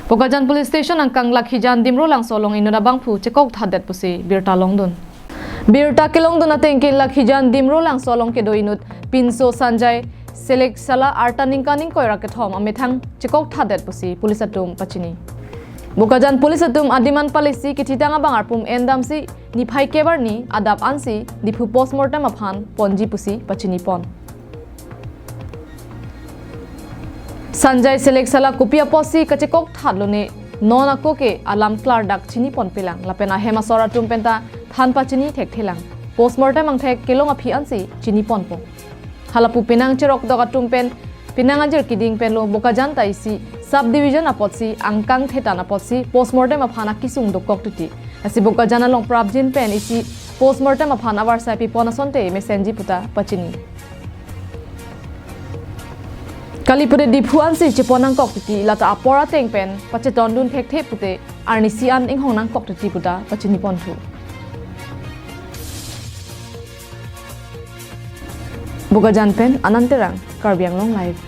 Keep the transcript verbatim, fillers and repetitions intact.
Bokajan Police Station angkang Lakhijan Dimrolangso along inut abangphu chekok thatdet pusi birta longdun. Birta kelongdun ateng ke Lakhijan Dimrolangso along kedo inut pinso Sanjay Seleksala arta ningkan ingkoi ra kethom amethang chekok thatdet pusi police atum pachini. Bokajan police atum adim an palisi kethitang abang arpum endamsi niphai kep arni adap ansi Diphu postmortem aphan ponji pusi pachini pon. Sanjay Seleksala kopi apotsi kachekok thatlo ne non ako ke alam klardak chini ponpelang lapen ahem asor atum penta than pachini thekthelang. Postmortem angthek kelong aphi ansi chini ponpo. Halapu penang cherokdok atum pen penang ajir kiding penlo Bokajan ta isi subdivision apotsi angkang thetan apotsi postmortem aphan akisung dokok titi. Lasi Bokajan along prapjin pen isi postmortem aphan avarsai pipon asonte mesenji puta pachini. Kali pute Diphu ansi chepon nangkok titi lata apor ateng pen pachetondun thekthe pute arnisi an inghong nangkok titi puta pachini ponthu. Bokajan pen Anand Terang, Karbi Anglong Live.